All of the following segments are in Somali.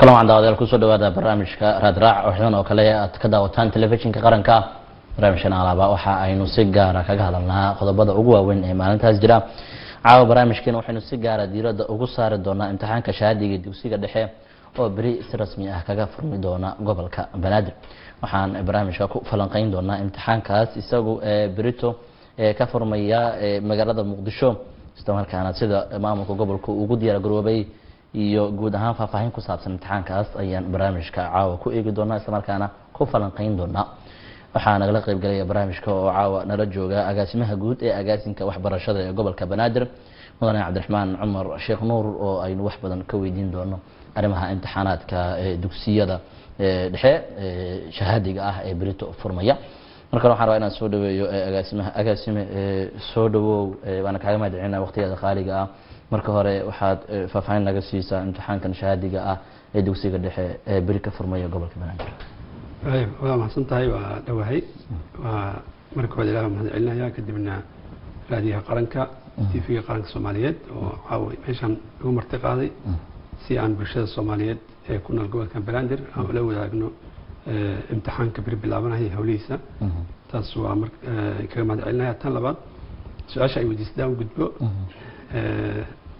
Kulan wacan, daawadayaal. Kusoo dhawaada barnaamijka Raadraac oo xidan oo kale aad ka daawataan telefishinka qaranka. Barnaamijkan alaaba waxa aynu si gaara kaga hadalnaa qodobada ugu waaweyn ee maalintaas jira. Caawa barnaamijkeena waxaynu si gaara diiradda ugu saari doonaa imtixaanka shahaadiga dugsiga dhexe oo beri si rasmi ah kaga furmi doona gobolka Banaadir. Waxaan barnaamijka ku falanqeyn doonaa imtixaankaas isagu berito ka furmaya magaalada Muqdisho, isla markaana sida maamulka gobolka ugu diyaar garoobay iyo guud ahaan faahfaahin ku saabsan imtixaankaas ayaan barnaamijka caawa ku eegi doonaa, isla markaana ku falanqeyn doonaa. Waxaa nagala qaybgalaya barnaamijka oo caawa nala jooga agaasimaha guud ee agaasinka waxbarashada ee gobolka Banaadir, mudane Cabdiraxmaan Cumar Sheekh Nuur, oo aynu wax badan ka weydiin doono arrimaha imtixaanaadka dugsiyada dhexe shahaadiga ah ee berito furmaya. Marka waxaan rabaa inaan soo dhaweeyo agaasimaha. Agaasime, soo dhawow, waana kaaga mahad celinaa waqtigeeda qaaliga ah. Marka hore waxaad faahfaahin naga siisaa imtixaankan shahaadiga ah ee dugsiga dhexe ee beri ka furmaya gobolka Banaadir. Waa mahadsan tahay, waa dhowahay. Waa marka hore Ilaah mahad celinaya, kadibna Raadiyaha Qaranka, TV-ga Qaranka Soomaaliyeed oo caawa meeshaan igu marti qaaday si aan bulshada Soomaaliyeed ee ku nool gobolka Banaadir aan ula wadaagno imtixaanka beri bilaabanaya howlihiisa. Taas waa mar kaga mahad celinaya. Tan labaad, su-aasha ay weydiistaan u gudbo.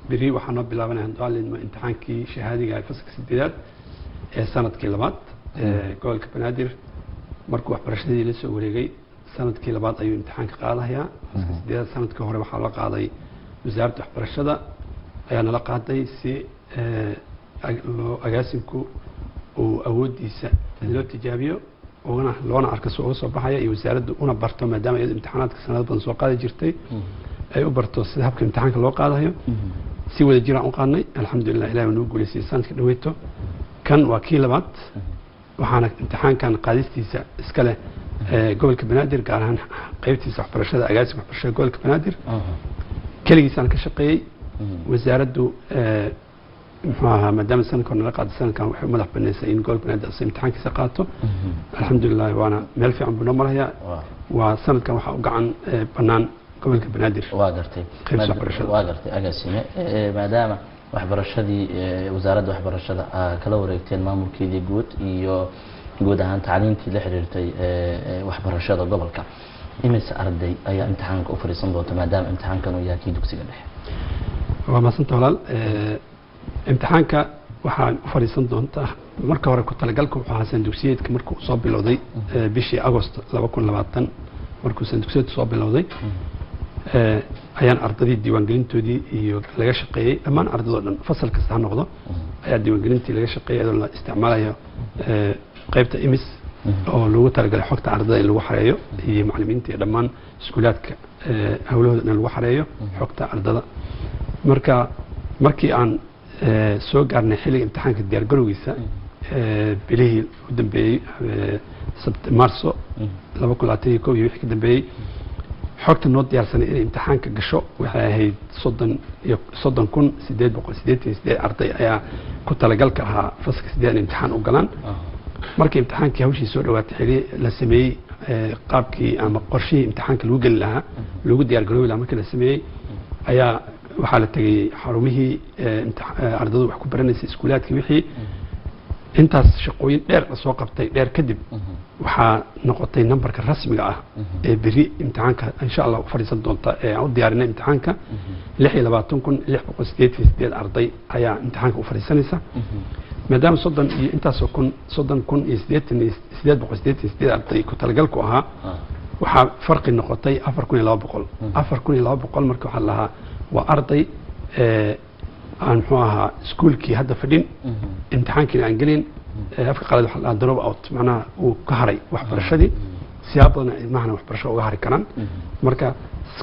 Beri waxaa noo bilaabanaya ducaalidmo imtixaankii shahaadiga ee fasalka sideedaad ee sanadkii labaad. Gobolka Banaadir markuu waxbarashadii la soo wareegay sanadkii labaad ayuu imtixaanka qaadahayaa fasalka sideedaad. Sanadkii hore waxaa la qaaday wasaaradda waxbarashada ayaa nala qaaday si loo agaasimku uu awooddiisa loo tijaabiyo ugana loona arko si uga soo baxaya iyo wasaaraddu una barto, maadaama iyadu imtixaanaadka sanado badan soo qaadi jirtay, ay u barto sida habka imtixaanka loo qaadayo. Si wada jiraan u qaadnay, alxamdulilah, Ilahi waa nagu guuleystay sanadka dhaweyto. Kan waa kii labaad, waxaana imtixaankan qaadistiisa iska leh gobolka Banaadir, gaar ahaan qeybtiisa waxbarashada, agaasimka waxbarashada gobolka Banaadir. Keligiisaan ka shaqeeyey. Wasaaraddu muxuu ahaa, maadaama sanadka hore nala qaaday, sanadkan waxay u madax banaysay in gobolka Banaadir asa imtixaankiisa qaato. Alxamdulilah, waana meel fiican buu noo marayaa. Waa sanadkan waxaa u gacan bannaan gobolka Banaadir Waa gartay. qaybta waxbarashada. Waa gartay, agaasime. Maadaama waxbarashadii wasaaradda waxbarashada aa kala wareegteen maamulkeedii guud iyo guud ahaan tacliintii la xiriirtay waxbarashada gobolka, imise arday ayaa imtixaanka u fadhiisan doonta, maadaama imtixaankan uu yahay kii dugsiga dhexe? Waa mahadsantahay, walaal. Imtixaanka waxaa u fadhiisan doonta, marka hore ku talagalka wuxuu ahaa sandugsiyeedka markuu soo bilowday bishii Agost 2020. Markuu sandugsiyeedku soo bilowday ayaan ardadii diiwaangelintoodii iyo laga shaqeeyey. Dhammaan ardadoo dhan, fasal kasta ha noqdo, ayaa diiwaangelintii laga shaqeeyey iyadoo la isticmaalayo qaybta IMIS oo loogu talagalay xogta ardada in lagu xareeyo, iyo macallimiinta iyo dhammaan iskuulaadka howlahooda in lagu xareeyo xogta ardada. Marka markii aan soo gaarnay xilliga imtixaanka diyaargarowgiisa, bilihii u dambeeyey, Maarso 2021 iyo wixii ka dambeeyey, xogta noo diyaarsanay inay imtixaanka gasho waxay ahayd 30,888 arday ayaa ku talagalka ahaa fasalka sideed inay imtixaan u galaan. Markii imtixaankii hawshii soo dhawaatay, xili la sameeyey qaabkii ama qorshihii imtixaanka lagu geli lahaa, lagu diyaar garoobi lahaa, markii la sameeyey ayaa waxaa la tegey xarumihii ardadu wax ku baranaysay, iskuulaadkii. Wixii intaas shaqooyin dheer lasoo qabtay dheer kadib, waxaa noqotay nambarka rasmiga ah ee beri imtixaanka insha Allah u fadhiisan doonta ee aan u diyaarinay imtixaanka 26,688 arday ayaa imtixaanka u fadhiisanaysa. Maadaama soddon iyo intaasoo kun, 30,888 arday ku talagalku ahaa, waxaa farqi noqotay 4,200. 4,200 marka waxaa lahaa waa arday aan muxuu ahaa iskuulkii hadda fadhin, imtixaankiina aan gelin. Afka qalaad waxaa la dhahaa drop out, macnaha uu ka haray waxbarashadii. Siyaab badan ilmahana waxbarasho uga hari karaan. Marka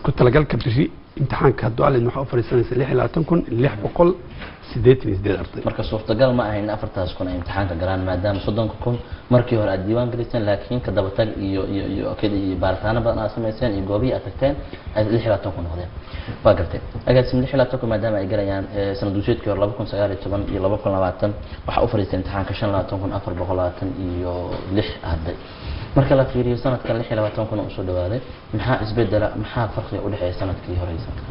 ku talagalka beri imtixaanka hadduu Alle waxaa u fadhiisanaysa 26,688 arday. Marka suurtagal ma ahayn in afartaas kun ay imtixaanka galaan, maadaama 30,000 markii hore aad diiwaan geliseen, laakiin ka dabatag iyo baaritaano badan aad samayseen iyo goobihii aad tagteen ay 26,000 noqdeen. Waa gartay, agaasim. 26,000 maadaama ay galayaan, sanad dugsiyeedkii hore 2019 iyo 2020 waxaa u fadhiistay imtixaanka 25,426 arday. Marka la fiiriyo sanadkan 26,000 oo usoo dhawaaday, maxaa isbedela? Maxaa farqiga udhexeeya sanadkii hore iyo sanadkan?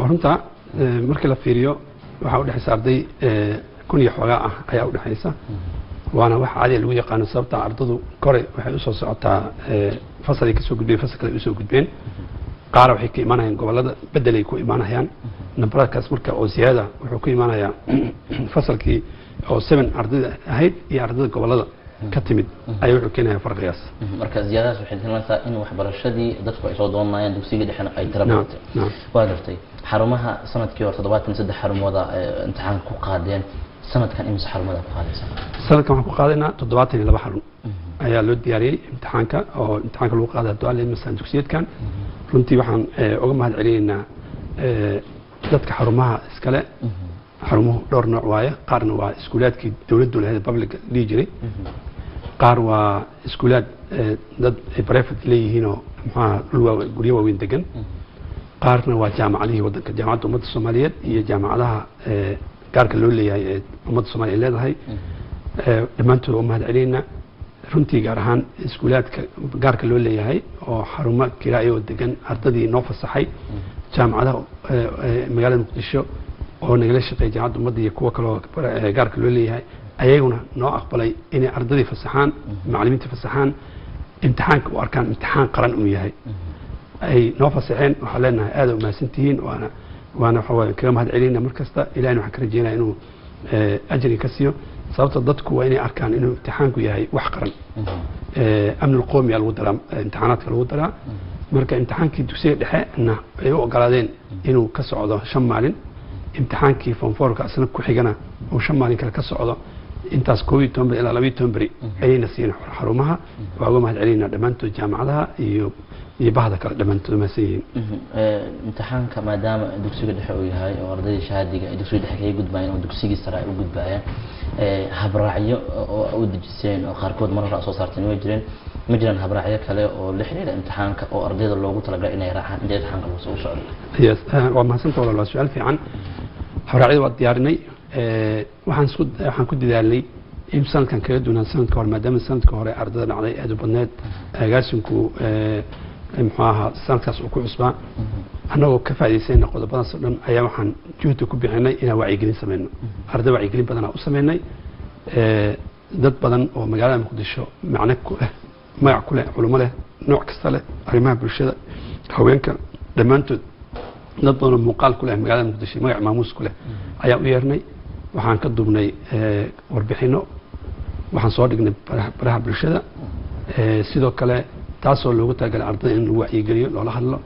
Waa runta. Markii la fiiriyo waxaa udhexaysa arday kun iyo xoogaa ah ayaa udhexaysa, waana wax caadiya lagu yaqaano, sababta ardadu kore waxay usoo socotaa, fasalay kasoo gudbeen, fasal kale usoo gudbeen, qaara waxay ka imaanayaan gobolada, bedelay ku imaanayaan. Nambarakaas marka oo ziyaada wuxuu ku imaanayaa fasalkii oo 7 ardayda ahayd iyo ardayda gobolada ka timid ayaa wuxuu keenaya farqigaas. Marka ziyaadadaas waxay tilmaamaysaa in waxbarashadii dadku ay soo doonayaan dugsigii dhexena ay tira badatay. Waa gartay. Xarumaha sanadkii hore 73 xarumooda imtixaanka ku qaadeen, sanadkan imise xarumooda ku qaadaysa? Sanadkan waxaan ku qaadaynaa 72 xarun ayaa loo diyaariyey imtixaanka oo imtixaanka lagu qaaday dual masala dugsiyeedkan. Runtii waxaan uga mahad celinaynaa dadka xarumaha iskale. Xarumuhu dhowr nooc waaye: qaarna waa iskuulaadkii dowladdu lahayd, public dhihi jiray, qaar waa iskuulaad dad ay private leeyihiinoo muxuaha dhul guryo waaweyn degan, qaarna waa jaamacadihii waddanka, Jaamacadda Ummadda Soomaaliyeed iyo jaamacadaha gaarka loo leeyahay ee ummadda Soomaliya ay leedahay. Dhammaantood waa u mahad celinaynaa runtii, gaar ahaan iskuulaadka gaarka loo leeyahay oo xarumo kiraayo oo degan ardadii noo fasaxay, jaamacadaha magaalada Muqdisho oo nagala shaqeeya, Jaamacadda Ummadda iyo kuwa kaloo gaarka loo leeyahay, ayaguna noo aqbalay inay ardadii fasaxaan, macallimiinta fasaxaan, imtixaanka u arkaan imtixaan qaran uu yahay, ay noo fasaxeen. Waxaan leenahay aada u mahadsantihiin, waana waxa waaye kaga mahad celinayna mar kasta. Ilahina waxaan ka rajeynaya inuu ajri ka siiyo, sababta dadku waa inay arkaan inuu imtixaanku yahay wax qaran. Amnul qoomiya lagu daraa, imtixaanaadka lagu daraa. Marka imtixaankii dugsiga dhexe-na ay u ogolaadeen inuu ka socdo 5 maalin, imtixaankii form fourka asna ku xigana uu 5 maalin kale ka socdo, intaas 11 beri ilaa 12 beri ayayna siiyeen xarumaha. Waa uga mahad celinaa dhammaantood, jaamacadaha iyo bahda kale, dhammaantood mahadsan yihiin. Imtixaanka maadaama dugsiga dhexe uu yahay oo ardaydii shahaadiga ay dugsiga dhexe kaga gudbayeen oo dugsigii sare ay u gudbayaan, habraacyo oo u dejiseen oo qaarkood mar hore soo saarteen way jireen. Ma jiraan habraacyo kale oo la xiriira imtixaanka oo ardayda loogu talagalay inay raacaan inta imtixaanka lagu soo socdo? Yes, waa mahadsanta walaal, waa su-aal fiican. Habraacyada waa diyaarinay. Waxaan ku dadaalnay in sanadkan kaga duwanaan sanadka hore, maadaama sanadka hore ardada dhacday aada u badneed, agaasinku muxuu ahaa sanadkaas uu ku cusbaa. Annagoo ka faa'idaysayna qodobadaas oo dhan ayaa waxaan juhdi ku bixinay inaan wacyigelin sameyno. Arday wacyigelin badanaa u sameynay, dad badan oo magaalada Muqdisho macno ku leh, magac ku leh, culimo leh, nooc kasta leh, arrimaha bulshada, haweenka, dhammaantood dad badan oo muuqaal ku leh magaalada Muqdisho, magac maamuus ku leh ayaan u yeernay. Waxaan ka duubnay warbixino, waxaan soo dhignay baraha bulshada sidoo kale, taasoo loogu talagalay ardayda in lagu wacyigeliyo, loola hadlo.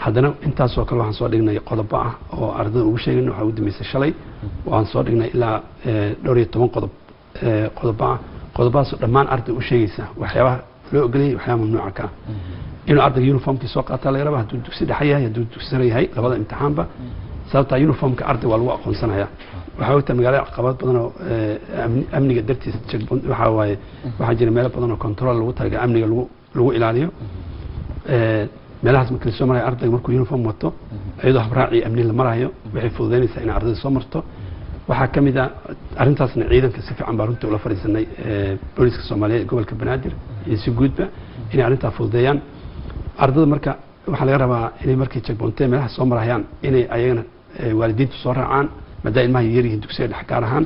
Haddana intaasoo kale waxaan soo dhignay qodobo ah oo ardayda ugu sheegayno. Waxaa ugu dambeysay shalay waan soo dhignay ilaa dhowr iyo toban qodob, qodobo ah, qodobadaasoo dhammaan arday u sheegaysa waxyaabaha loo ogolayay, waxyaabaha mamnuuca ka ah. Inuu ardayga uniformkii soo qaataa laga rabaa, hadduu dugsi dhexe yahay, hadduu dugsi sare yahay, labada imtixaanba, sababtaa uniformka arday waa lagu aqoonsanaya. Waxaa ogtaa magaalada caqabad badan oo amniga dartiis checkpoint waxaa waaye, waxaa jira meelo badan oo control lagu talagalay amniga lagu ilaaliyo. Meelahaas marka lasoo marayo, ardayga markuu uniform wato, iyadoo habraacii amni la marayo, waxay fududeynaysaa in ardayda soo marto. Waxaa ka mid ah arrintaasna ciidanka si fiican baa runtii ula fadhiisanay, booliska Soomaaliyeed ee gobolka Banaadir iyo si guudba, inay arrintaa fududeeyaan ardada. Marka waxaa laga rabaa inay markay checkpointe meelaha soo marayaan inay ayagana waalidiintu soo raacaan, maadaama ilmaha yar yihiin dugsiga dhex, gaar ahaan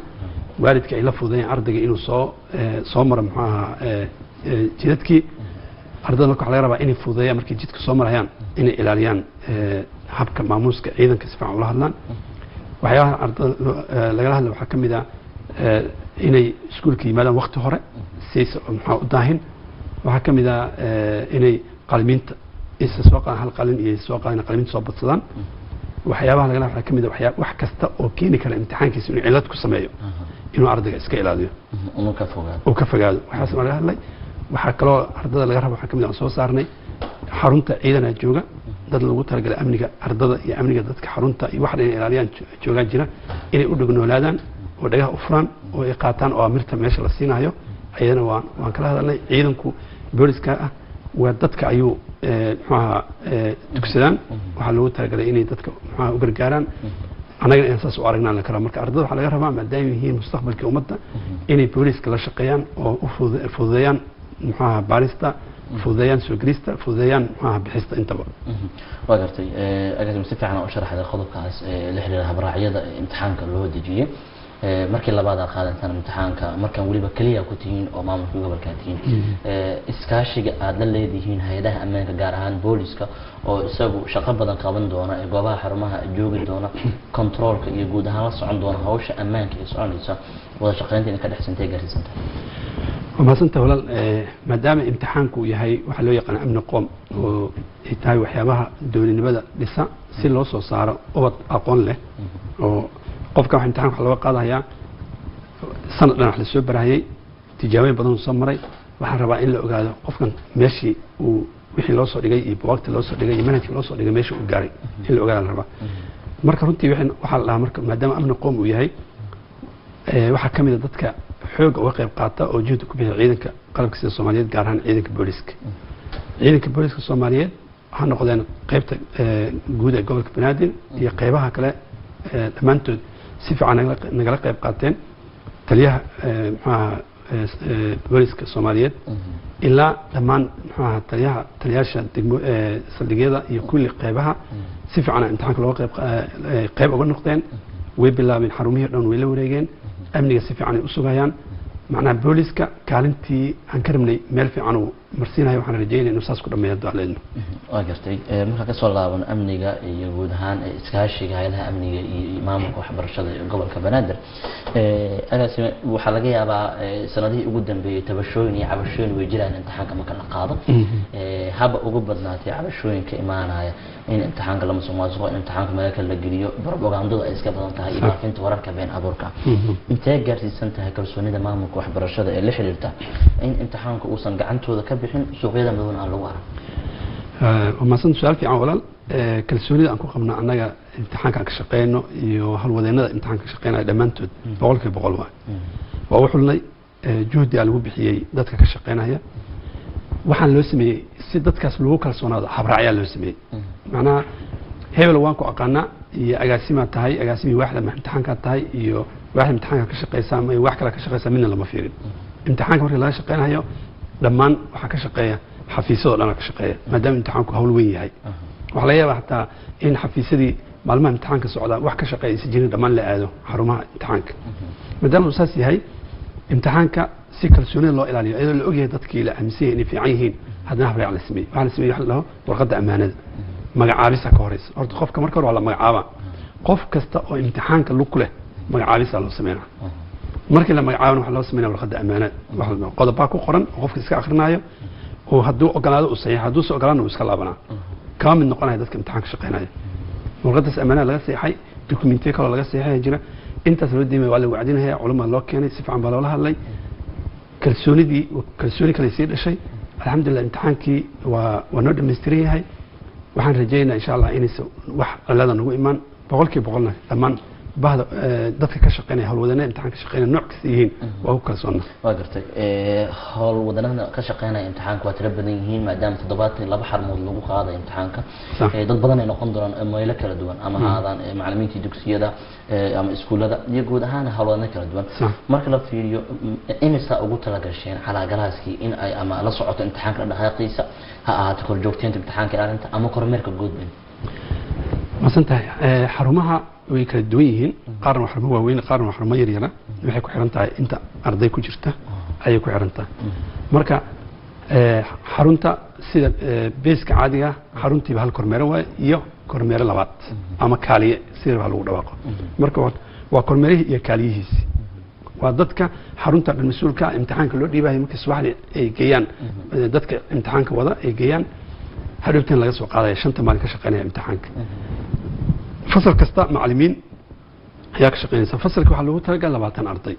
waalidka ay la fududeeyaan ardayga inuu soo maro muxuu ahaa jidadkii. Ardada marka waxaa laga rabaa inay fududeeyaan markay jidka soo marayaan, inay ilaaliyaan habka maamuuska, ciidanka si fiican ula hadlaan. Waxyaabaha ardada lagala hadla waxaa ka mid ah inay iskuulka yimaadaan waqti hore si aysan maxaa u daahin. Waxaa ka mid ah inay qalimiinta isa soo qaadan, hal qalin iyo soo qaadan, qalimiinta soo badsadaan. Waxyaabaha lagala waxaa ka mid ah wax kasta oo keeni kara imtixaankiisa inuu cillad ku sameeyo inuu ardayga iska ilaaliyo, inuu ka fogaado. Uu ka fogaado, waxaas laga hadlay. Waxaa kaloo ardada laga raba waxaa ka mid ah aan soo saarnay, xarunta ciidanaa jooga, dad lagu talagalay amniga ardada iyo amniga dadka xarunta iyo wax dhan inay ilaaliyaan joogaan jira, inay u dhegnoolaadaan oo dhagaha u furaan oo ay qaataan oo amirta meesha la siinayo. Ayadana waan kala hadalnay. Ciidanku booliska ah waa dadka ayuu muxuu ahaa dugsadaan, waxaa loogu talagalay inay dadka muxuu ahaa u gargaaraan. Annagana inaan saas u aragnaan la karaa. Marka ardada waxaa laga rabaa, maadaama yihiin mustaqbalkii ummadda, inay booliska la shaqeeyaan oo u fududeeyaan muxuu ahaa baarista, fududeeyaan soo gelista, fududeeyaan muxuu ahaa bixista intaba. Waa gartay agaasim, si fiican u sharaxday qodobkaas la xiriira habraacyada imtixaanka loo dejiyey. Markii labaad aad qaadantaan imtixaanka, markaan weliba keliya ku tihiin oo maamulka gobolka tihiin, iskaashiga aada la leedihiin hay-adaha ammaanka, gaar ahaan booliska oo isagu shaqo badan qaban doona ee goobaha xarumaha joogi doona, control-ka iyo guud ahaan la socon doona hawsha ammaanka ee soconaysa, wada shaqeynta idinka dhexsantay gaarsiisanta? Waa mahadsantahay walaal. Maadaama imtixaanku uu yahay waxaa loo yaqaana amni qoom oo ay tahay waxyaabaha dowladnimada dhisa si loo soo saaro ubad aqoon leh, oo qofka wax imtixaanka wax looga qaadayaa sanad dhan wax lasoo barahayay, tijaabooyin badan uu soo maray. Waxaan rabaa in la ogaado qofkan meeshii uu wixii loo soo dhigay iyo buugaagta loo soo dhigay iyo manhajka loo soo dhigay meesha uu gaaray in la ogaada la rabaa. Marka runtii waxaa la dhahaa, marka maadaama amni qoom uu yahay, waxaa ka mid a dadka xooga uga qayb qaata oo juhdi ku bixiya ciidanka qalabka sida Soomaaliyeed, gaar ahaan ciidanka booliska. Ciidanka booliska Soomaaliyeed ha noqdeen qaybta guud ee gobolka Banaadir iyo qaybaha kale, dhammaantood si fiican nagala qayb qaateen. Taliyaha muxuaha booliska Soomaaliyeed ilaa dhammaan muxuaha taliyaha, taliyaasha degmo, saldhigyada iyo kulli qaybaha si fiican imtixaanka looga qayb uga noqdeen. Way bilaabeen, xarumihii o dhan way la wareegeen, amniga si fiican ay u sugayaan. Macnaha booliska kaalintii aan ka rabnay meel fiican uu marsiinayo. Waxaan rajeynaya inuu saas ku dhameeyo hadduu Alla idmo. Waa gartay. Markaa kasoo laaban amniga iyo guud ahaan iskaashiga hay-adaha amniga iyo maamulka waxbarashada ee gobolka Banaadir, agaasime, waxaa laga yaabaa sanadihii ugu dambeeyey tabashooyin iyo cabashooyin way jiraan imtixaanka marka la qaado. Haba ugu badnaatay cabashooyinka imaanaya in imtixaanka la musuqmaasuqo, in imtixaanka meel kale la geliyo, propagandadu ay iska badan tahay iyo faafinta wararka been abuurka. Intee gaarsiisan tahay kalsoonida maamulka waxbarashada ee la xiriirta in imtixaanka uusan gacantooda ka bixin, suuqyada madowna aan lagu arag? Waa mahadsan, su-aal fiican walaal. Kalsoonida aan ku qabno annaga imtixaanka aan ka shaqeyno iyo howlwadeennada imtixaanka ka shaqeynaya dhammaantood 100% waay. Waa u xulnay, juhdi aa lagu bixiyey dadka ka shaqeynaya. Waxaan loo sameeyey si dadkaas lagu kalsoonaado, habraacyaa loo sameeyey. Macnaha hebel waan ku aqaanaa iyo agaasimaa tahay, agaasimii waaxda imtixaankaa tahay iyo waaxda imtixaanka ka shaqeysa ama wax kale ka shaqeysa, midna lama fiirin. Imtixaanka marka laga shaqeynayo dhammaan waxaa ka shaqeeya xafiisyadoo dhan ka shaqeeya, maadaama imtixaanku hawl weyn yahay. Waxaa laga yaabaa xataa in xafiisyadii maalmaha imtixaanka socda wax ka shaqeeya aysan jirin, dhammaan la aado xarumaha imtixaanka. Maadaama uu saas yahay, imtixaanka si kalsoonida loo ilaaliyo, iyadoo la ogyahay dadkii la aaminsan yahay inay fiican yihiin, haddana habraac la sameeyey. Waxaa la sameeyey waxa la dhaho warqadda ammaanada. Magacaabisa ka horeysa horta qofka. Marka hore waa la magacaabaa qof kasta oo imtixaanka lug ku leh, magacaabisaa loo sameynaa. Markii la magacaabana waxaa loo sameynaya warqadda ammaanada, waxa la dhaho qodobaa ku qoran oo qofka iska akrinaayo, oo hadduu ogolaado uu saxiixo, hadduuse ogolaana uu iska laabanaa, kama mid noqonaya dadka imtixaanka shaqeynaya. Warqadaas ammaanada laga seexay, dokumentiyo kaloo laga seexaya jira. Intaas loo diimay, waa la wacdinaya, culamaa loo keenay, si fiican baa loola hadlay. Kalsoonidii kalsooni kale sii dhashay. Alxamdulilah, imtixaankii waa noo dhammaystiran yahay. Waxaan rajeynaa insha Allah inaysan wax cilada nagu imaan. 100%-na dhammaan bahda dadka ka shaqeynaya, howlwadeennada imtixaanka ka shaqeynaya, nooc kasta yihiin, waa ku kalsoonna. Waa gartay. Howlwadanada ka shaqeynaya imtixaanka waa tiro badan yihiin, maadaama 72 xarumood lagu qaadayo imtixaanka. Dad badan ay noqon doonaan meelo kala duwan, ama ha ahaadaan macallimiintii dugsiyada ama iskuullada iyo guud ahaan howlwadano kala duwan. Marka la fiiriyo, imisa ugu talagasheen calaagalahaskii in ay ama la socoto imtixaanka dhaqaaqiisa, ha ahaato korjoogteynta imtixaanka, ilaalinta ama kormeerka guudba? Masan tahay. Xarumaha way kala duwan yihiin. Qaarna waa xarumo waaweyn, qaarna waa xarumo yaryara. Waxay ku xiran tahay inta arday ku jirta ayay ku xiran tahay. Marka xarunta sida beeska caadiga, xaruntiiba hal kormeero waaye iyo kormeero labaad ama kaaliye sida wax lagu dhawaaqo. Marka waa kormeerihii iyo kaaliyihiisi, waa dadka xarunta dhan mas-uulka ah, imtixaanka loo dhiibayo. Markii subaxdii ay geeyaan dadka imtixaanka wada ay geeyaan, hadhowtan laga soo qaadaya, shanta maalin ka shaqeynaya imtixaanka. Fasal kasta macallimiin ayaa ka shaqeynaysa. Fasalka waxaa loogu talagalay 20 arday.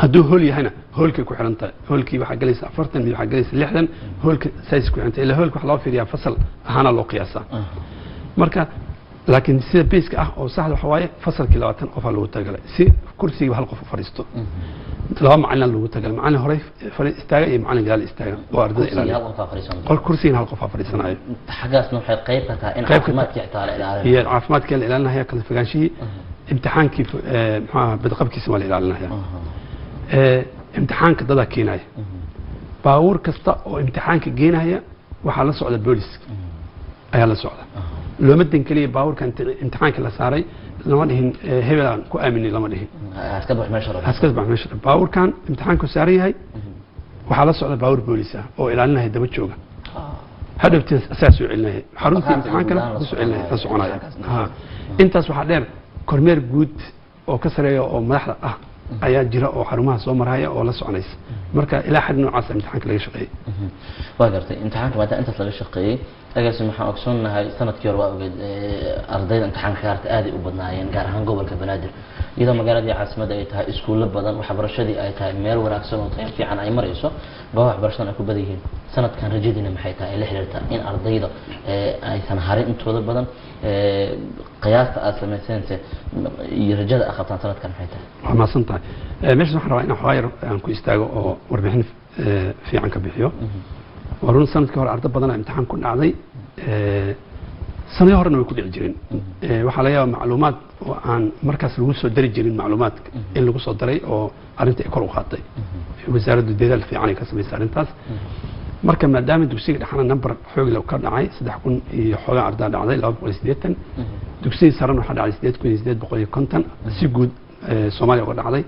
Hadduu hool yahayna hoolkay ku xiran tahay. Hoolkii waxaa gelaysa 40, mid waxaa gelaysa 60. Hoolka size ku xiran tahay, ilaa hoolka waxaa loo fiiriyaa fasal ahaana loo qiyaasaa. Marka laakiin sida beyska ah oo saxda waxa waaye fasalkii 20 qofaa loogu talagalay, si kursigiiba hal qof u fadhiisto. Laba macalin loogu talagalay, macalin horey fadhi istaaga iyo macalin gadaal istaaga oo ardada kursiga ilaaliya. Hal qof aa fadhiisan. Qol kursigina hal qof aa fadhiisanayo. Xaggaasna waxay qayb ka tahay in Qayb ka tahay. caafimaadkii xitaa la ilaalinayo. Iyo caafimaadkii la ilaalinaya, kala fogaanshihii imtixaankii, muxuu ahaa, badqabkiisa waa la ilaalinaya. Imtixaanka dadaa keenaya. Baabuur kasta oo imtixaanka geenaya waxaa la socda booliska ayaa la socda. Looma dan keliya baabuurka imtixaanka la saaray lama dhihin, hebelaan ku aaminay lama dhihin. Iska bax meesha rabo. Haska bax meesha. Baabuurkan imtixaanku saaran yahay waxaa la socda baabuur boolis ah oo ilaalinaya, daba jooga, hadhowtee asagaa soo celinaya xaruntii imtixaankana ku soo celinaya, la soconaya. Ha, intaas waxaa dheer kormeer guud oo ka sareeya oo madaxda ah ayaa jira oo xarumaha soo maraya oo la soconaysa. Marka ilaa xad noocaas imtixaanka laga shaqeeyey. Waa gartay. Imtixaanka maadaama intaas laga shaqeeyey, agaasi waxaan ogsoonnahay sanadkii hore waa ogeed, ardayda imtixaanka ka harta aaday u badnaayeen, gaar ahaan gobolka Banaadir, iyadoo magaaladii caasimadda ay tahay, iskuullo badan, waxbarashadii ay tahay meel wanaagsan oo tayo fiican ay marayso, goobaha waxbarashadan ay ku badan yihiin. Sanadkan rajadiina maxay tahay ay la xiriirta in ardayda aysan harin intooda badan? Qiyaasta aad samayseense iyo rajada aad qabtaan sanadkan maxay tahay? Waa mahadsan tahay. Meeshaas waxaan rabaa inaan xoogaa yar aan ku istaago oo warbixin fiican ka bixiyo. Waa run, sanadkii hore arday badanaa imtixaan ku dhacday, sanado horena way ku dhici jireen. Waxaa laga yaabaa macluumaad oo aan markaas lagu soo dari jirin macluumaadka in lagu soo daray oo arrinta ay kor u qaaday. Wasaaraddu dadaal fiican ay ka samaysay arrintaas. Marka maadaama dugsiga dhexana number xoog leh ka dhacay, 3000 iyo xoogaa ardaa dhacday, 280, dugsiga sarena waxaa dhacday 8850 si guud Soomaaliya uga dhacday,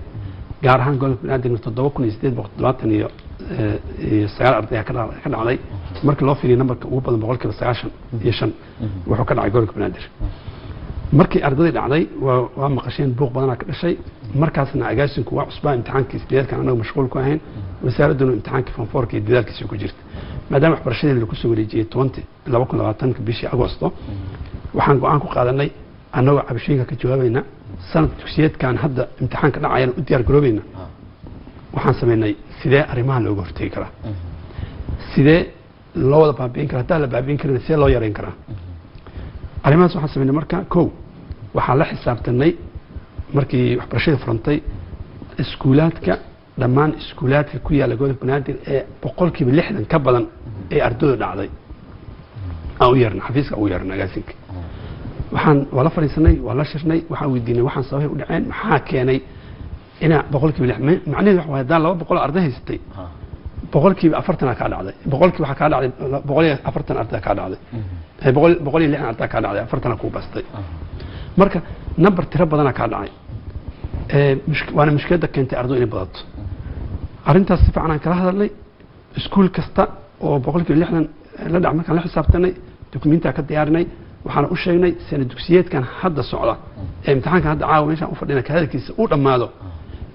gaar ahaan gobolka Banaadirna 7879 arday ka dhacday. Marka loo fiiriyo numberka ugu badan, 95% wuxuu ka dhacay gobolka Banaadir. Markii ardadii dhacday waa maqasheen, buuq badanaa ka dhashay. Markaasna agaasinku waa cusbaa, imtixaankii sideedkan anagu mashquul ku ahayn, wasaaradduna imtixaankii form fourka iyo dadaalkiisii ku jirta. Maadaama waxbarashadii lagu soo wareejiyey 2020-ka bishii Agosto, waxaan go-aan ku qaadanay, annagoo cabashooyinka ka jawaabayna, sanad dugsiyeedkan hadda imtixaanka dhacayana u diyaar garoobayna, waxaan sameynay sidee arrimahan looga hortegi karaa, sidee loo wada baabi'in karaa, haddaan la baabi'in karin sidee loo yareyn karaa arrimahaas. Waxaan sameynay marka, kow, waxaan la xisaabtanay markii waxbarashadii furantay iskuulaadka, dhammaan iskuulaadka ku yaalla gobolka Banaadir ee 60% ka badan ee ardaydu dhacday aan u yeernay, xafiiska ugu yeernay agaasinka. Waxaan waa la fadhiisanay, waa la shirnay, waxaan weydiinay waxaan sababay u dhaceen, maxaa keenay inaa 60%. Macnaheedu waxa waaye haddaan 200 arday haysatay, 40% kaa dhacday, boqolkiiba waxaa kaa dhacday 140 arday kaa dhacday, 160 arday kaa dhacday, 40 kuu bastay. Marka number tiro badanaa kaa dhacay. Waana mushkiladda keentay arday inay badato. Arrintaas si fiican aan kala hadalnay. Iskuul kasta oo 60% la dhac markaan la xisaabtanay, dukumiintaa ka diyaarinay, waxaana u sheegnay sana dugsiyeedkan hadda socda ee imtixaankan hadda caawa meeshaan u fadhina ka hadalkiisa uu dhammaado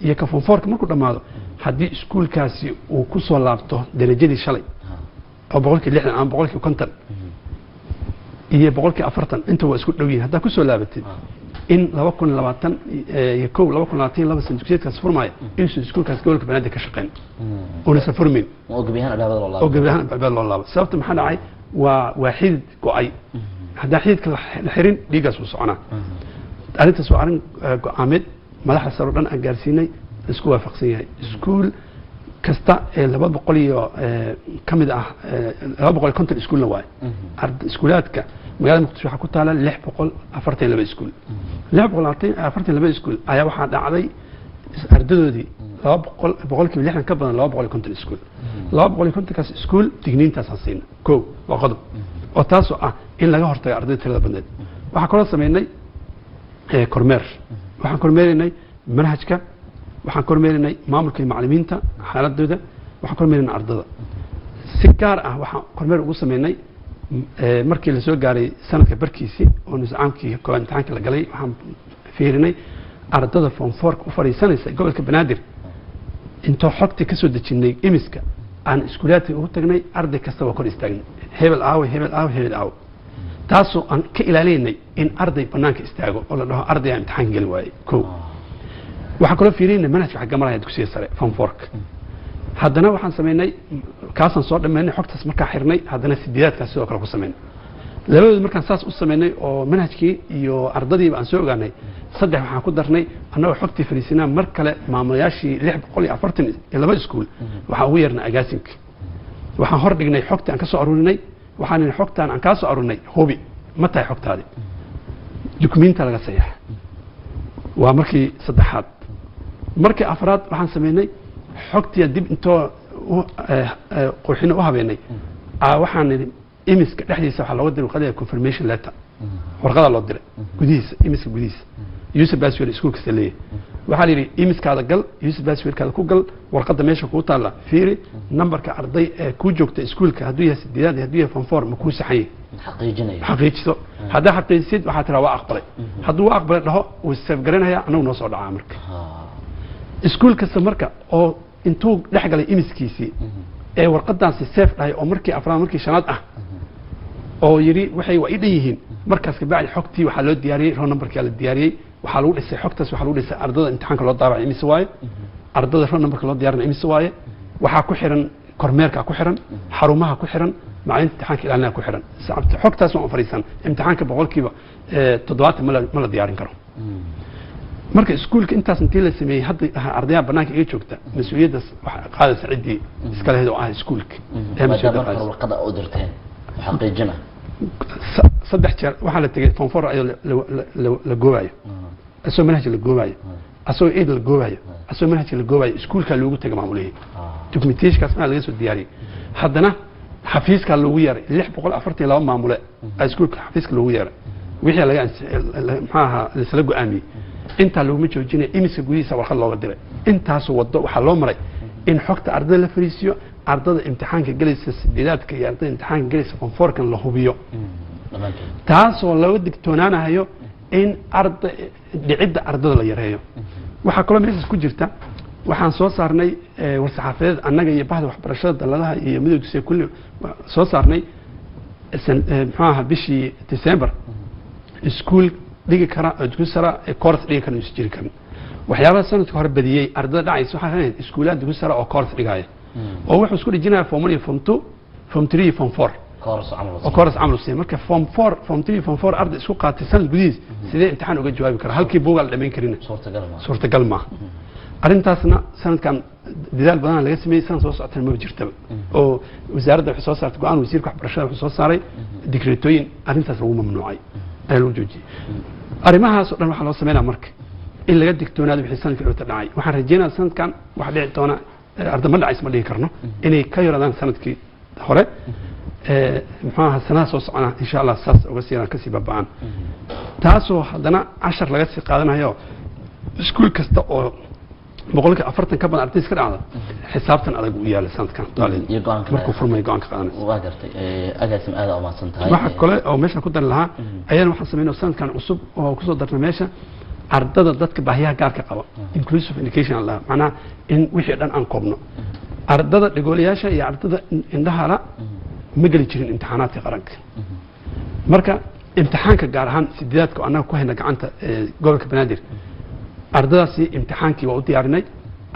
iyo ka form fourka markuu dhammaado, haddii iskuulkaasi uu ku soo laabto darajadii shalay oo 60% ama 50% iyo 40%, inta waa isku dhow yihin, haddaa kusoo laabatid in 2021, 2022 sana dugsiyeedkaas furmaya inuusan iskuulkaas gobolka Banaadir ka shaqeyn, uunasa furmin. Oo gebi ahaan albaabada loo laabo. Oo gebi ahaan albaabada loo laabo. Sababta maxaa dhacay? Waa xidid go-ay. Haddaan xididka la xirin, dhiiggaas wuu soconaa. Arrintaas waa arrin go-aameed madaxda sare oo dhan aan gaarsiinay, isku waafaqsan yahay. Iskuul kasta ee 200 iyo ka mid ah, 250 iskuulna waaye. Iskuulaadka magaalada Muqdisho waxaa ku taala 642 iskuul. 642 iskuul ayaa waxaa dhacday ardadoodii 200, 60% ka badan, 250 iskuul. 250-kaas iskuul digniintaasaan siina. Kow, waa qodob oo taasoo ah in laga hortago ardayda tirada badneed. Waxaa kaloo sameynay kormeer. Waxaan kormeeraynay manhajka, waxaan kormeeraynay maamulka iyo macallimiinta xaaladooda, waxaan kormeeraynay ardada si gaar ah. Waxaan kormeer ugu sameynay markii la soo gaaray sanadka barkiisii oo nuscaamkii koowaad imtixaanka la galay, waxaan fiirinay ardada form fourka u fadhiisanaysa gobolka Banaadir. Intoo xogtii ka soo dejinnay imiska aan iskuulaadka ugu tagnay, arday kasta waa kor istaagnay: hebel aawe, hebel aawe, hebel aawe. Taasoo aan ka ilaalinaynay in arday banaanka istaago oo la dhaho arday aan imtixaanka geli waayey. Kow, waxaan kaloo fiirinay manhajka xagga maraya dugsiga sare form fourka. Haddana waxaan sameynay, kaasaan soo dhammaynay xogtaas markaan xirnay, haddana sideedaadkaas sidoo kale ku sameynay labadooda. Markaan saas u sameynay oo manhajkii iyo ardadiiba aan soo ogaanay, saddex, waxaan ku darnay annagoo xogtii fariisinaa mar kale maamulayaashii 642 iskuul waxaan ugu yeernay agaasinka. Waxaan hor dhignay xogtii aan ka soo aruurinay. Waxaan nidhi xogtaan aan kaa soo aruurinay hubi, ma tahay xogtaadi? Dukumiinta laga saxiixa. Waa markii saddexaad. Markii afraad waxaan sameynay xogtiya dib intoo qurxino u habeynay, waxaan nidhi imiska dhexdiisa waxaa looga diray warqadda confirmation letter. Warqadaa loo diray gudihiisa, EMIS-ka gudihiisa user password iskuul kasta leeyahay. Waxaa la yidhi, EMIS-kaada gal, user passwordkaada ku gal, warqadda meesha kuu taalla fiiri, nambarka arday ee kuu joogta iskuulka, hadduu yahay sideedaad iyo hadduu yahay form four, ma kuu saxan yahay? Xaqiijinayo. Xaqiijiso. Haddaa xaqiijisid, waxaa tiraa waa aqbalay. Hadduu waa aqbalay dhaho, wuu save garanaya, annagu noo soo dhacaa. Marka iskuul kasta marka oo intuu dhex galay EMIS-kiisii ee warqadaasi save dhahay, oo markii afraad, markii shanaad ah oo yidhi waxay waa ii dhan yihiin, markaas kabacdi xogtii waxaa loo diyaariyey, roll numberkaa la diyaariyey. Waxaa lagu dhisay xogtaas, waxaa lagu dhisay ardada imtixaanka loo daabacay imise waaye, ardada roll numberka loo diyaarinay imise waaye. Waxaa ku xiran kormeerka, ku xiran xarumaha, ku xiran macalinta imtixaanka ilaalinaya ku xiran. Xogtaas waan fariisan imtixaanka 70% ma la diyaarin karo. Marka iskuulka intaas intii la sameeyey, hadda ardayaha banaanka iga joogta, mas-uuliyaddaas waxa qaadaysa ciddii iska lahayd oo ah iskuulka ee maadaama mas-uuliyadda marka hore qaadaysa. Warqada u dirteen xaqiijina. Saddex jeer waxaa la tegey form four ayadoo la goobayo, asagoo manhaj la goobayo, asagoo eid la goobayo, asagoo manhajka la goobayo, iskuulkaa loogu tegay maamulihii, documentationkaas maa laga soo diyaariyey. Haddana xafiiskaa loogu yeeray, 642 maamule aa iskuulka xafiiska loogu yeeray, wixii laga muxuu ahaa laisla go-aamiyey. Intaa looguma joojinaya, EMIS-ka gudihiisa warqad looga diray. Intaasu waddo waxaa loo maray in xogta ardada la fariisiyo, ardada imtixaanka gelaysa sideedaadka iyo ardada imtixaanka gelaysa form fourkan la hubiyo. Dhammaantood. Taasoo looga digtoonaanayo in arda dhicidda ardada la yareeyo. Waxaa kaloo meeshaas ku jirta, waxaan soo saarnay war-saxaafadeed annaga iyo bahda waxbarashada, daladaha iyo midowga dugsiga kulli soo saarnay muxuu ahaa bishii December, iskuul dhigi kara oo dugsi sara ee course dhigi kara uusan jiri karin. Waxyaabaha sanadka hore badiyey ardada dhacaysa waxaa ahayd iskuulaha dugsi sare oo course dhigaya, oo wuxuu isku dhijinaya form one iyo form two, form three iyo form four. Course camal. Oo course camal u siiya. Marka form four, form three, form four arday isku qaatay sanad gudihiis sidee imtixaan uga jawaabi kara? Halkii buugaa la dhamayn karina. Suurtagal ma Suurtagal maaha. Arrintaasna sanadkan dadaal badana laga sameeyey, sanad soo socotana maba jirtaba, oo wasaaradda waxay soo saartay go-aan, wasiirka waxbarashada wuxuu soo saaray digreetooyin arrintaas lagu mamnuucay ayaa lagu joojiyey. Arrimahaas oo dhan waxaa loo sameynaya marka in laga digtoonaado wixii sanadkii dhowta dhacay. Waxaan rajeynaya sanadkan wax dhici doona arda ma dhacays ma dhihi karno, inay ka yaradaan sanadkii hore. Muxuu ahaa sanaha soo socona, insha Allah, saas uga siiraan kasii baaba'aan, taasoo haddana cashar laga sii qaadanayo. Iskuul kasta oo 40% ka badan arday iska dhacda, xisaabtan adag u yaala sanadkan iyo go-aanka markuu furmay go-aanka qaadanaysa. Waa gartay. Agaasim, aada umahadsan tahay. Waxa kale oo meesha ku dari lahaa ayadana, waxaan sameynay sanadkan cusub oo kusoo darnay meesha ardada dadka baahiyaha gaarka qaba, inclusive education la macnaha in wixii dhan aan koobno. Ardada dhagoolayaasha iyo ardada indhahala ma geli jirin imtixaanaadka qaranka. Marka imtixaanka gaar ahaan sideedaadka oo annaga ku hayna gacanta gobolka Banaadir, ardadaasi imtixaankii waa u diyaarinay.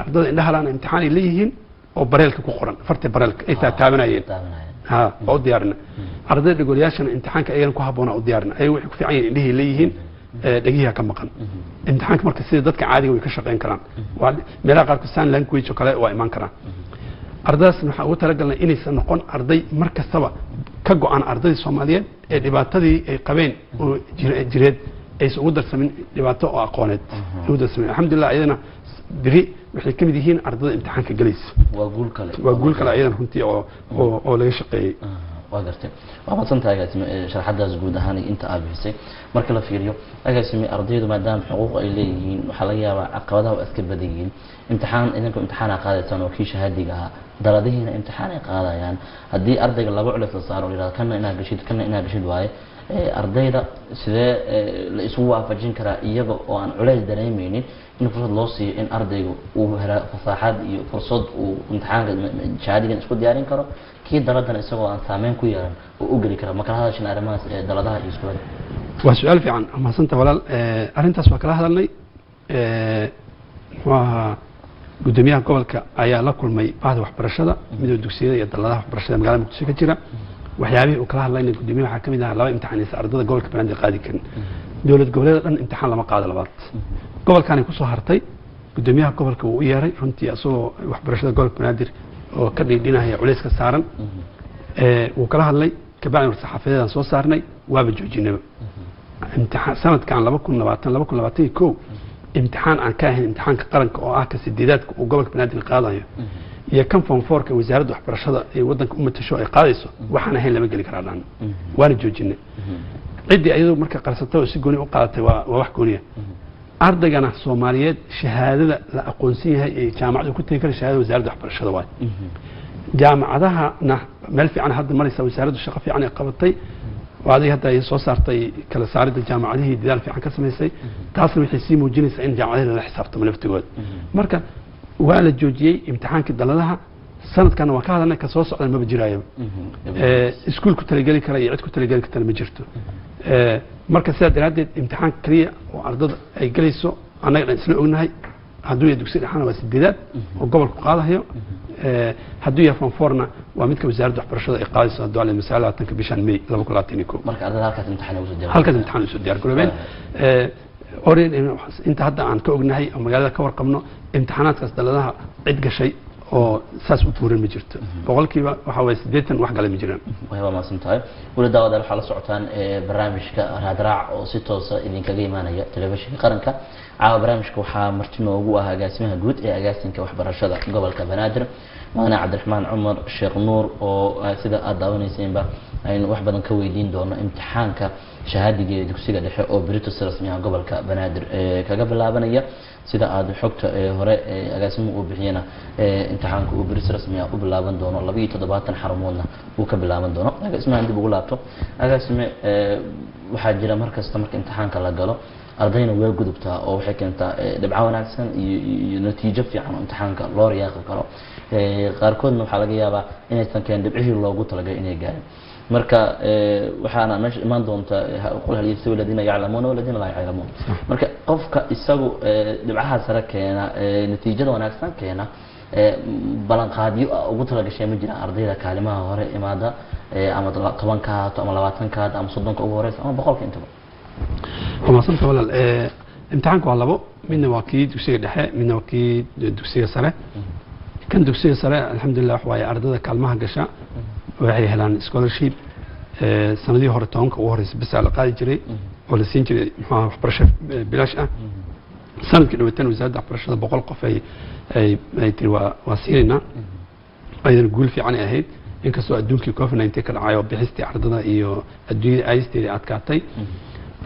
Ardada indhahalana imtixaan ay leeyihiin oo bareelka ku qoran, farta bareelka ay taataabanayeen. Taabanayeen. Ha, waa u diyaarinay. Ardayda dhagoolayaashana imtixaanka ayagana ku habboona u diyaarinay. Ayaga waxay ku fiican yihiin indhihii leeyihiin, dhegihiha ka maqan. Imtixaanka marka sida dadka caadiga way ka shaqayn karaan, waa meelaha qaarkood sign language oo kale waa imaan karaan. Ardadaasna waxaan ugu talagalnay inaysan noqon arday mar kastaba ka go-an ardaydii Soomaaliyeed ee dhibaatadii ay qabeen oo jireed aysan ugu darsamin dhibaato oo aqooneed ugu darsamin. Alxamdulilah, ayadana beri waxay ka mid yihiin ardada imtixaanka gelaysa. Waa guul kale. Waa guul kale ayadana runtii oo laga shaqeeyey. Waa gartay, waa mahadsantahay agaasime sharaxadaas guud ahaan iyo inta aad bixisay. Marka la fiiriyo, agaasime, ardaydu maadaama xuquuq ay leeyihiin, waxaa laga yaabaa caqabadaha waa iska badan yihiin. Imtixaan idinku imtixaana qaadaysaan oo kii shahaadiga ahaa, daladihiina imtixaan ay qaadayaan. Haddii ardayga laba culeys la saaro oo la yidhahdo kana inaad gashid, kana inaad gashid waaye, ardayda sidee la isugu waafajin karaa iyaga oo aan culays dareemeynin, in fursad loo siiyo in ardaygu uu helo fasaaxad iyo fursad uu imtixaanka shahaadigan isku diyaarin karo, kii daladana isagoo aan saameyn ku yeelan uu u geli kara? Ma kala hadashin arrimahaas ee daladaha iyo iskuulada? Waa su-aal fiican, mahadsantaha walaal. Arrintaas waa kala hadalnay. Muxuu ahaa guddoomiyaha gobolka ayaa la kulmay bahda waxbarashada, midooda dugsiyada iyo daladaha waxbarashada magaalada Muqdisho ka jira. Waxyaabihii uu kala hadlayna guddoomiyaha waxaa ka mid ahaa laba imtixaan aysan ardada gobolka Banaadir qaadi karin. Dowlad goboleeda dhan imtixaan lama qaado labaad, gobolkaanay kusoo hartay. Guddoomiyaha gobolka wuu u yeeray runtii, asagoo waxbarashada gobolka Banaadir oo ka dhiidhinaya culayska saaran. Wuu kala hadlay. Kabacdi war-saxaafadeedaan soo saarnay, waaba joojinaba imtixaan sanadkan 2020, 2021. Imtixaan aan ka ahayn imtixaanka qaranka oo ah ka sideedaadka uu gobolka Banaadir qaadayo iyo kan form fourka wasaaradda waxbarashada ee waddanka u matasho ay qaadayso, waxaan ahayn lama geli karaa dhan, waana joojinay. Ciddii ayadu marka qarsatay oo si gooni u qaadatay waa wax gooniya. Ardaygana Soomaaliyeed shahaadada la aqoonsan yahay ee jaamacadu ku tegi kara shahaadada Wasaaradda Waxbarashada waay. Jaamacadahana meel fiican hadda maraysa, wasaaraddu shaqo fiican ay qabatay. Waa adiga hadda ay soo saartay kala saaridda jaamacadihii, dadaal fiican ka samaysay. Taasna waxay sii muujinaysaa in jaamacadihii lala xisaabtamo laftigooda. Marka waa la joojiyey imtixaankii daladaha sanadkana, waan ka hadalnay, ka soo socdan maba jiraayo. Iskuul ku talageli kara iyo cid ku talageli kartana ma jirto. Marka sidaa daraaddeed imtixaan keliya oo ardada ay gelayso annaga dhan isla ognahay, hadduu yahay dugsi dhexana waa sideedaad oo gobolku qaadahayo, hadduu yahay form fourna waa midka Wasaaradda Waxbarashada ay qaadayso, hadduu alle masala 20-ka bishan May 2021. Marka ardada halkaas imtixaan ugu soo diyaar Halkaas imtixaan usoo diyaar garoobeen. Inta hadda aan ka ognahay oo magaalada ka warqabno, imtixaanaadkaas daladaha cid gashay oo saas u buuran ma jirto. Boqolkiiba waxa waye 80 wax galay ma jiraan. Way waa mahadsan tahay. Weli daawadaal waxaa la socotaan barnaamijka Raadraac oo si toosa idinkaga imaanaya Telefishinka Qaranka. Caawa barnaamijka waxaa marti noogu ah agaasimaha guud ee agaasinka waxbarashada gobolka Banaadir, mudane Cabdiraxmaan Cumar Sheekh Nuur, oo sida aada daawanaysaynba aynu wax badan ka weydiin doono imtixaanka shahaadiga ee dugsiga dhexe oo berito si rasmi ah gobolka Banaadir kaga bilaabanaya. Sida aada xogta hore agaasimuhu uu bixiyana, imtixaanka uu beri si rasmi ah u bilaaban doono, 72 xarumoodna uu ka bilaaban doono. Agaasimahan dib ugu laabto. Agaasime, waxaa jira mar kasta marka imtixaanka la galo ardayna way gudubtaa oo waxay keentaa dhibco wanaagsan iyo natiijo fiican oo imtixaanka loo riyaaqi karo. Qaarkoodna waxaa laga yaabaa inaysan keenin dhibcihii loogu talagalay inay gaarin. Marka waxaana meesha imaan doonta قل هل يستوي الذين يعلمون والذين لا يعلمون. Marka qofka isagu dhibcaha sare keena, natiijada wanaagsan keena, ballanqaadyo ugu talagashay ma jiraan ardayda kaalimaha hore imaada, ama 10-ka haato ama 20-ka haato ama 30-ka ugu horeysa ama 100-ka intaba? Waa mahadsanta walaal. Imtixaanku waa labo: midna waa kii dugsiga dhexe, midna waa kii dugsiga sare. Kan dugsiga sare, alxamdulilah, wax waaye ardada kaalmaha gasha waxay helaan scholarship. Sanadihii hore 10-ka ugu horeysa bisaa la qaadi jiray oo la siin jiray, muxuu ahaa, waxbarasho bilaash ah. Sanadkii dhawaataan Wasaaradda Waxbarashada 100 qof ay tiri waa siinaynaa. Ayadana guul fiican ay ahayd, inkastoo adduunkii COVID-19 ka dhacay oo bixistii ardada iyo adduunyada aayisteedii adkaatay.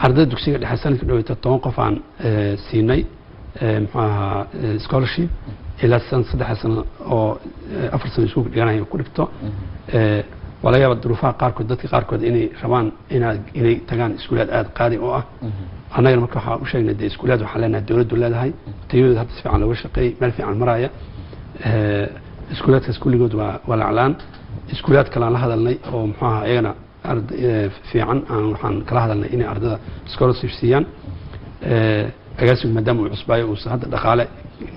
Ardada dugsiga dhexe sanadkii dhaweeta 10 qof aan siinay, muxuu ahaa, scholarship ilaa san 3 sano oo 4 sano iskuulka dhiganaya ku dhigto. Waa laga yaaba duruufaha qaarkood dadka qaarkood inay rabaan inay tagaan iskuulaad aada qaali oo ah. Annagana marka waxaa u sheegnay dee iskuulaad waxaan leenahay dowladdu leedahay, tayadooda hadda si fiican looga shaqeeyey, meel fiican maraya. Iskuulaadkaas kulligood waa laclaan. Iskuulaad kale aan la hadalnay oo, muxuu ahaa, iyagana fiican aan waxaan kala hadalnay inay ardada scholarship siiyaan. Agaasigu maadaama uu cusbaayo, uusan hadda dhaqaale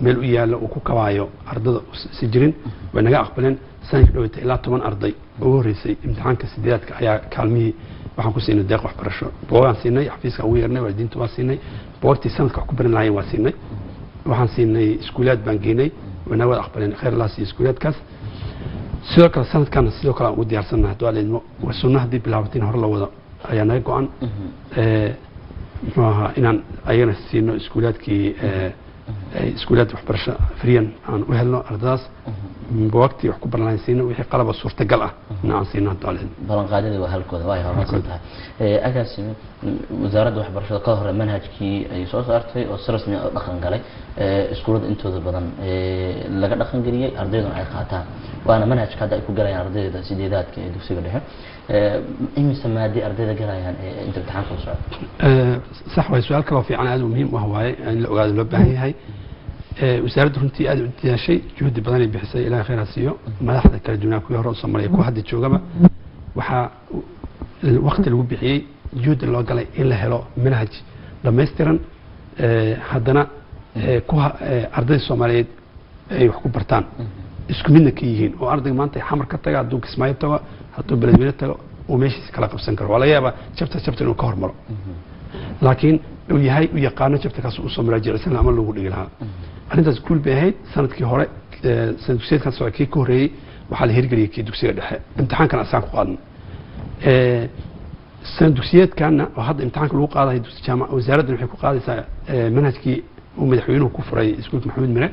meel u yaallo uu ku kabaayo ardada si jirin, way naga aqbaleen. Sanadkii dhaweyta ilaa 10 arday ugu horreysay imtixaanka sideedaadka ayaa kaalmihii waxaan ku siinay deeq waxbarasho. Buugaan siinay, xafiiska ugu yeernay, waalidiinta waa siinay, buugagtii sanadka wax ku baran lahaayeen waa siinay, waxaan siinay iskuulaad baan geynay, wayna wada aqbaleen. Khayr Allah siiyo iskuulaadkaas. Sidoo kale sanadkana sidoo kale aan ugu diyaarsannahay, hadduu Alla idmo. Waa sunno haddii bilaabatay in hore la wado ayaa naga go-an. Muxuu ahaa, inaan ayagana siino iskuulaadkii iskuulaad waxbarasho free aan u helno ardadaas, buugagtii wax ku baran lahayn siino, wixii qalaba suurtagal ah in aan siino, hadduu Alla idmo. Ballanqaadyadii waa halkooda, waa ay horumarsan tahay. Agaasime, Wasaaradda Waxbarashada ka hore manhajkii ay soo saartay oo si rasmi ah u dhaqan galay, iskuullada intooda badan laga dhaqan geliyey, ardayduna ay qaataan, waana manhajka hadda ay ku galayaan ardayda sideedaadka ee dugsiga dhexe. Imise maadi ardayda galayaan inta imtixaanka u socdo? Sax waay, su-aal kaloo fiican aad u muhiim u ah waaye in la ogaado loo baahan yahay. Wasaaraddu runtii aad u dadaashay, juhdi badan ay bixisay, Ilahay khayr ha siiyo madaxda kala duwanaa, kuwii hore usoo maray, kuwa hadda joogaba. Waxaa waqti lagu bixiyey, juhdi loo galay in la helo manhaj dhammaystiran, haddana ku ardayda Soomaaliyeed ay wax ku bartaan, isku midna ka yihiin, oo ardayga maanta Xamar ka taga, hadduu Kismaayo tago, hadduu Beledweyne tago, uu meeshiisa kala qabsan karo. Waa laga yaabaa chapter chapter inuu ka hormaro, laakiin uu yahay u yaqaano chapterkaas usoo muraajaceysan lahaa ama loogu dhigi lahaa. Arrintaas guul bay ahayd. Sanadkii hore, sanad dugsiyeedkan socda kii ka horreeyey, waxaa la hirgeliyey kii dugsiga dhexe, imtixaankana asaan ku qaadno. Sanad dugsiyeedkanna oo hadda imtixaanka lagu qaadayo dugsi jaamac, wasaaraddan waxay ku qaadaysaa manhajkii uu madaxweynuhu ku furay iskuulka Maxamuud Mire.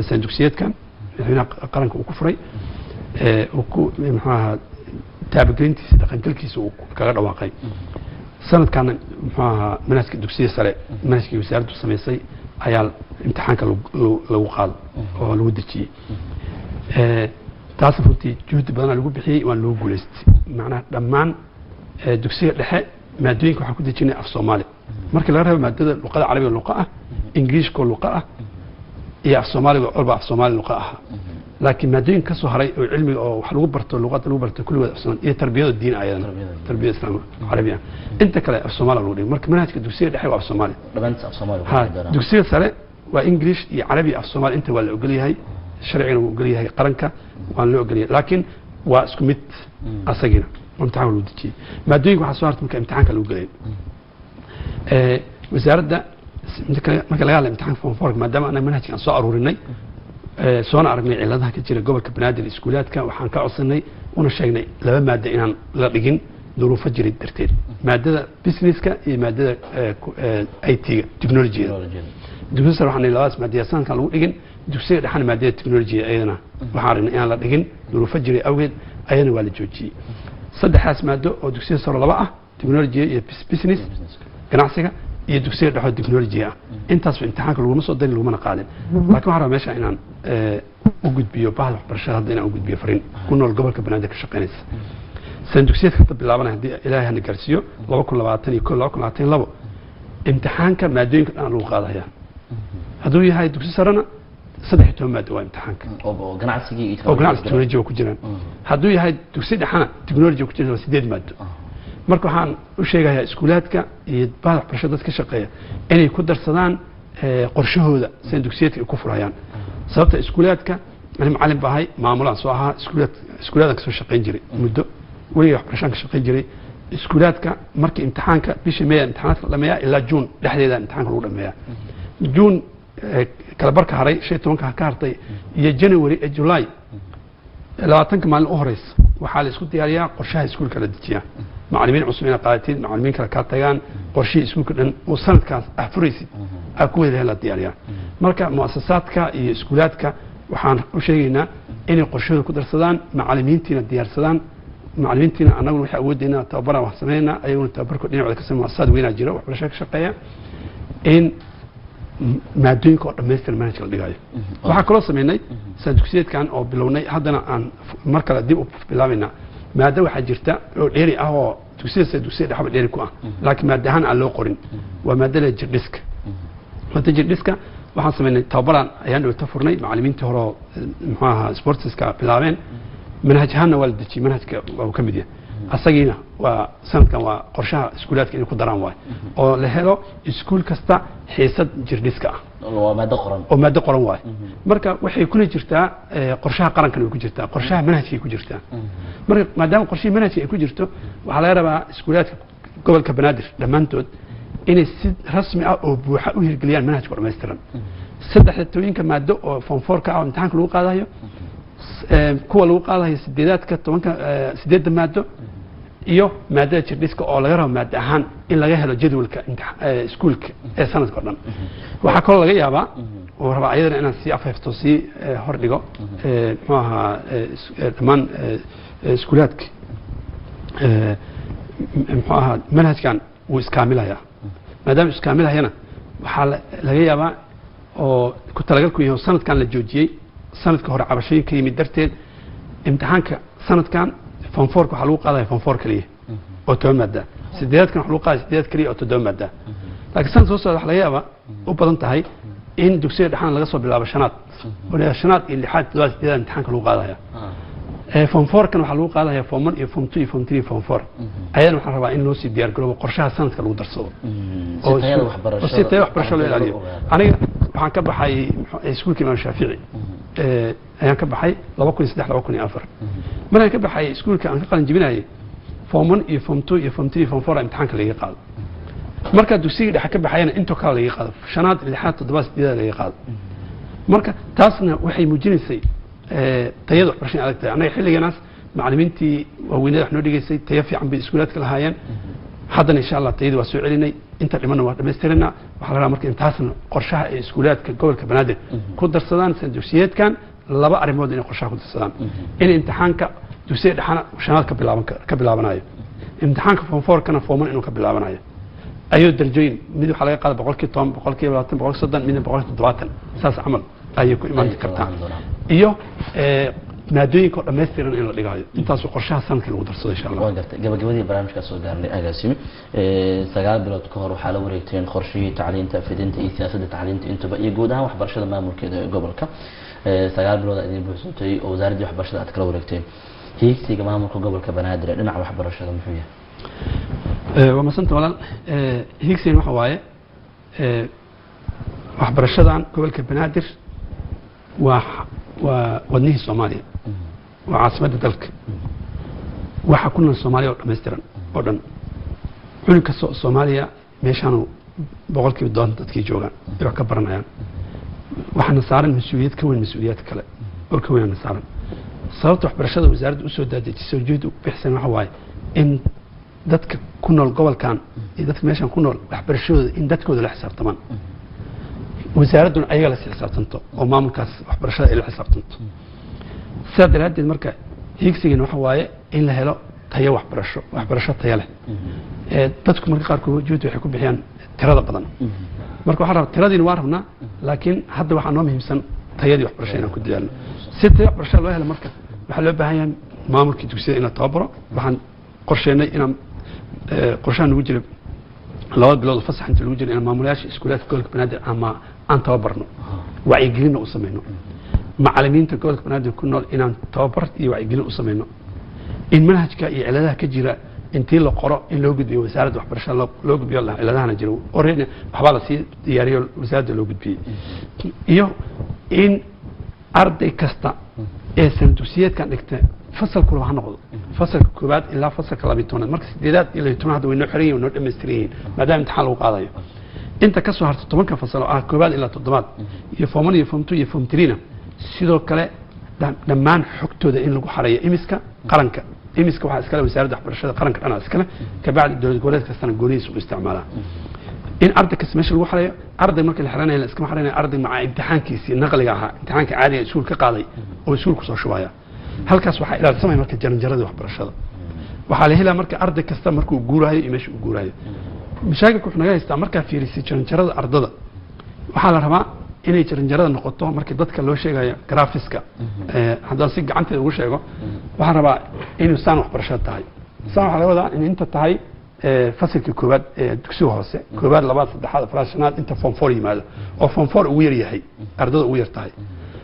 Sanad dugsiyeedkan madaxweynaha qaranka uu ku furay, uu ku, muxuu ahaa, taabagelintiisa dhaqangalkiisa uu kaga dhawaaqay. Sanadkaana, muxuu ahaa, manhajka dugsiga sare, manhajkii wasaaraddu samaysay ayaa imtixaanka lagu qaado oo lagu dejiyey. Taas runtii juhdi badanaa lagu bixiyey, waan lagu guulaystay. Macnaha dhammaan dugsiga dhexe maadooyinka waxaan ku dejinay af Soomaali, markii laga reebo maadada luqada Carabiga luqa ah, Ingiriishkoo luqa ah iyo af Soomaaliga olba af Soomaali luqa ahaa. Laakiin maadooyin ka soo haray oo cilmiga oo wax lagu barto, luqada lagu barto, kulligood af Soomaali iyo tarbiyada diin ayadana tarbiyada Islaamka Carabi ah, inta kale af Soomaali lagu dhigay. Marka manhajka dugsiga dhexe waa af Soomaali. Dhammaantiis af Soomaali. Ha, dugsiga sare waa English iyo Carabi. Af Soomaali inta waa la ogol yahay, sharcigana wuu ogol yahay qaranka, waan loo ogol yahay, laakiin waa isku mid asagina oo imtixaanka lagu dejiyey. Maadooyinka waxaa soo hartay marka imtixaanka lagu gelay wasaaradda. Marka laga hadla imtixaanka form four, maadaama anaga manhajka aan soo aruurinay, soona aragnay ciladaha ka jira gobolka Banaadir iskuulaadka, waxaan ka codsanay una sheegnay laba maado inaan la dhigin duruufo jiray darteed: maadada businesska iyo maadada IT-ga, technologyada. Dugsiga sare waxaan labadaas maadada sanadkan lagu dhigin. Dugsiga dhexena maadada technology ayadana waxaan aragnay inaan la dhigin duruufo jiray awgeed, ayadana waa la joojiyey. Saddexdaas maado oo dugsiga sare laba ah, technology iyo business, ganacsiga, iyo dugsiga dhexoo technology ah, intaasba imtixaanka laguma soo darin, lagumana qaadin. Laakiin waxaan rabaa meesha inaan u gudbiyo bahda waxbarashada hadda, inaan u gudbiyo fariin ku nool gobolka Banaadir ka shaqeynaysa. San dugsiyeedka hadda bilaabanaya, haddii Ilaahay hana gaarsiiyo, 2021, 2022, imtixaanka maadooyinka dhan lagu qaadaya. Hadduu yahay dugsi sarena, 13 maado waa imtixaanka. Oo ganacsigii iyo oo ganacsi, technology ku jiraan. Hadduu yahay dugsi dhexana, technology ku jiraan, waa sideed maado. Marka waxaan u sheegayaa iskuulaadka iyo bahda waxbarashada dad ka shaqeeya inay ku darsadaan qorshahooda sida dugsiyeedka ay ku furayaan. Sababta iskuulaadka, ani macallin baa ahay, maamulaan soo ahaa iskuulaad, iskuulaadaan kasoo shaqayn jiray muddo, weligay waxbarashaan ka shaqayn jiray. Iskuulaadka markii imtixaanka bisha Meya imtixaanaadka la dhameeyaa, ilaa Juun dhexdeeda imtixaanka lagu dhameeyaa. Juun kala barka haray, 15-ka ka hartay, iyo January, July 20-ka maalin u horeysa waxaa la isku diyaariyaa qorshaha iskuulka la dejiyaa. Macallimiin cusub inaad qaadatid, macallimiin kale kaa tagaan, qorshihii iskuulka dhan oo sanadkaas ah furaysid aa ku wada la diyaariyaa. Marka muasasaadka iyo iskuulaadka waxaan u sheegaynaa inay qorshahooda ku darsadaan, macallimiintiina diyaarsadaan. Macallimiintiina annaguna waxay awoodeyna tababaraan wax sameynaa, ayaguna tababarko dhinacooda ka samey. Muasasaad weynaa jira waxbarasho ka shaqeeya in maadooyinka oo dhammaystiran manhajka la dhigayo. Waxaa kaloo sameynay sanad dugsiyeedkan oo bilownay, haddana aan mar kale dib u bilaabaynaa. Maado waxaa jirta oo dheeri ah oo dugsiyada sare, dugsiya dhexba dheeri ku ah, laakiin maado ahaan aan loo qorin, waa maadada jirdhiska. Maada jirdhiska waxaan sameynay tababaraan ayaan dhowta furnay, macallimiintii hore oo muxuu ahaa sportiska bilaabeen. Manhaj ahaanna waa la dejiyey, manhajka waa uu ka mid yahay asagiina. Waa sanadkan waa qorshaha iskuulaadka inay ku daraan waay, oo la helo iskuul kasta xiisad jirdhiska ah. Waa maado qoran. Oo maado qoran waay. Marka waxay kuna jirtaa qorshaha qarankana way ku jirtaa, qorshaha manhajkay ku jirtaa. Marka maadaama qorshihii manhajka ay ku jirto, waxaa laga rabaa iskuulaadka gobolka Banaadir dhammaantood inay si rasmi ah oo buuxa u hirgeliyaan manhajka oo dhammaystiran, saddexda tooyinka maado oo form four-ka ah oo imtixaanka lagu qaadayo, kuwa lagu qaadayo sideedaadka, 10-ka, sideedda maado iyo maadada jirdhiska oo laga rabo maado ahaan in laga helo jadwalka iskuulka ee sanadka o dhan. Waxaa kaloo laga yaabaa oo rabaa ayadana inaan sii afhayfto, sii hordhigo, muxuu ahaa, dhammaan iskuulaadka, muxuu ahaa, manhajkan wuu iskaamilayaa. Maadaama iskaamilahayana, waxaa laga yaabaa oo ku talagalku yahay oo sanadkan la joojiyey, sanadka hore cabashooyin ka yimid darteed, imtixaanka sanadkan form four-ka waxaa lagu qaadaya form four keliya oo 10 maada, sideedaadkan waxa lagu qaadaya sideedaad keliya oo 7 maada. Laakiin sanad soo socda waxa laga yaabaa u badan tahay in dugsiga dhexana laga soo bilaabo shanaad oo shanaad iyo lixaad, toddobaad, sideedaad imtixaanka lagu qaadaya. Form four-kan waxaa lagu qaadaya form one iyo form two iyo form three iyo form four. Ayadana waxaan rabaa in loo sii diyaar garoobo, qorshaha sanadka lagu darsado. Si tayada waxbarashada oo si tayada waxbarasho loo ilaaliyo. Aniga waxaan ka baxay iskuulka Imaam Shaafici ayaan ka baxay 2003, 2004. Markaan ka baxay iskuulka aan ka qalin jebinayay, form one iyo form two iyo form three, form four imtixaanka laga qaado. Markaa dugsiga dhexe ka baxayana intoo kale laga qaado, shanaad, lixaad, toddobaad, sideedaad laga qaado. Marka taasna waxay muujinaysay tayada waxbarasho in adag tahay. Annaga xilliganaas macallimiintii waaweynada wax noo dhigaysay tayo fiican bay iskuulaadka lahaayeen. Haddana insha Allah tayadii waa soo celinay, inta dhimanna waa dhamaystirina. Waxaa la rabaa marka intaasna qorshaha ay iskuulaadka gobolka Banaadir ku darsadaan sanad dugsiyeedkan laba arrimood inay qorshaha ku darsadaan: in imtixaanka dugsiga dhexana shanaad ka bilaaban ka bilaabanayo. Imtixaanka form four-kana form one inuu ka bilaabanayo, ayuu darajooyin mid waxaa laga qaada 10%, 20%, 30%, midna 70%, saas camal ayay ku iman Ayay kala kartaa. ahaan doonaan. Iyo maadooyinka oo dhammaystiran in la dhigayo, intaasuu qorshaha sanadka lagu darsado, insha Allah. Waa gartay. Gabagabadii barnaamijkaa soo gaarnay, agaasimi. 9 bilood ka hor waxaa la wareegteen qorshihii tacliinta, fidinta iyo siyaasadda tacliinta intuba iyo guud ahaan waxbarashada maamulkeeda ee gobolka. 9 bilood aad idin buuxsantay oo wasaaraddii waxbarashada aad kala wareegteen. Hiigsiga maamulka gobolka Banaadir ee dhinaca waxbarashada muxuu yahay? Waa masanta, walaal. Hiigsigan waxa waaye waxbarashadan gobolka Banaadir waa wadnihii Soomaaliya, waa caasimadda dalka, waxaa ku nool Soomaaliya oo dhammaystiran oo dhan. Cunug kasta oo Soomaaliya meeshaanu 70% dadkii joogaan ay wax ka baranayaan. Waxaana saaran mas-uuliyad ka weyn mas-uuliyaadka kale oo ka weynana saaran. Sababta waxbarashada wasaaradda usoo daadejisay oo juhdi u bixisay waxa waaye in dadka ku nool gobolkan iyo dadka meeshan ku nool waxbarashadooda in dadkooda la xisaabtamaan, wasaaradduna ayaga la xisaabtanto oo maamulkaas waxbarashada ay la xisaabtanto. Sidaa daraaddeed marka hiigsigan waxa waaye in la helo tayo waxbarasho, waxbarasho tayo leh. Dadku marka qaarkood juhdi waxay ku bixiyaan tirada badan. Marka waxaan rabaa, tiradiina waa rabnaa, laakiin hadda waxaa noo muhiimsan tayadii waxbarasho inaan ku dadaalno. Si tayo waxbarasho loo helo marka waxaa loo baahan yahay maamulkii dugsiyada in la tababaro. Waxaan qorsheynay inaan qorshaha nagu jira 2 bilood oo fasax inta lagu jira inaan maamulayaasha iskuulaadka gobolka Banaadir ama aan tababarno, wacyigelinna u samayno, macalimiinta gobolka Banaadir ku nool inaan tababar iyo wacyigelin u samayno, in manhajka iyo ciladaha ka jira intii la qoro in loo gudbiyo wasaaradda waxbarashada, loo gudbiyo ciladahana jira already waxbaa lasii diyaariyo, wasaaradda loo gudbiyey, iyo in arday kasta ee sana dugsiyeedkan dhigta fasalkuna ha noqdo fasalka koowaad ilaa fasalka 12aad. Marka sideedaad iyo 12aad hadda way noo xiran yihin, way noo dhammaystiran yihiin maadaama imtixaan lagu qaadayo. Inta ka soo harta 10ka fasal oo ah koowaad ilaa toddobaad iyo form one iyo form two iyo form three-na sidoo kale dhammaan xogtooda in lagu xareeyo EMIS-ka qaranka. EMIS-ka waxaa iskale wasaaradda waxbarashada qaranka dhanaa iskale, kabacdi dowlad goboleed kastana goonihiisa u isticmaalaa. In arday kasta meesha lagu xareeyo, arday marka la xiranayo la iskama xareynayo, arday maca imtixaankiisii naqliga ahaa, imtixaanka caadiga iskuul ka qaaday oo iskuul kusoo shubaya. Halkaas waxaa ilaalsamaya marka jaranjaradii waxbarashada. Waxaa la helaa marka arday kasta markuu guuraayo iyo meesha uu guuraayo. Mashaakilka wuxuu naga haystaa markaa fiirisay jaranjarada ardada, waxaa la rabaa inay jaranjarada noqoto markii dadka loo sheegayo graphics-ka. Haddaan si gacanteeda ugu sheego, waxaan rabaa inuu saan waxbarashada tahay. Saan waxaa laga wadaa in inta tahay fasalkii koowaad ee dugsiga hoose, koowaad, labaad, saddexaad, afraad, shanaad, inta form four yimaado oo form four ugu yar yahay, ardada ugu yar tahay.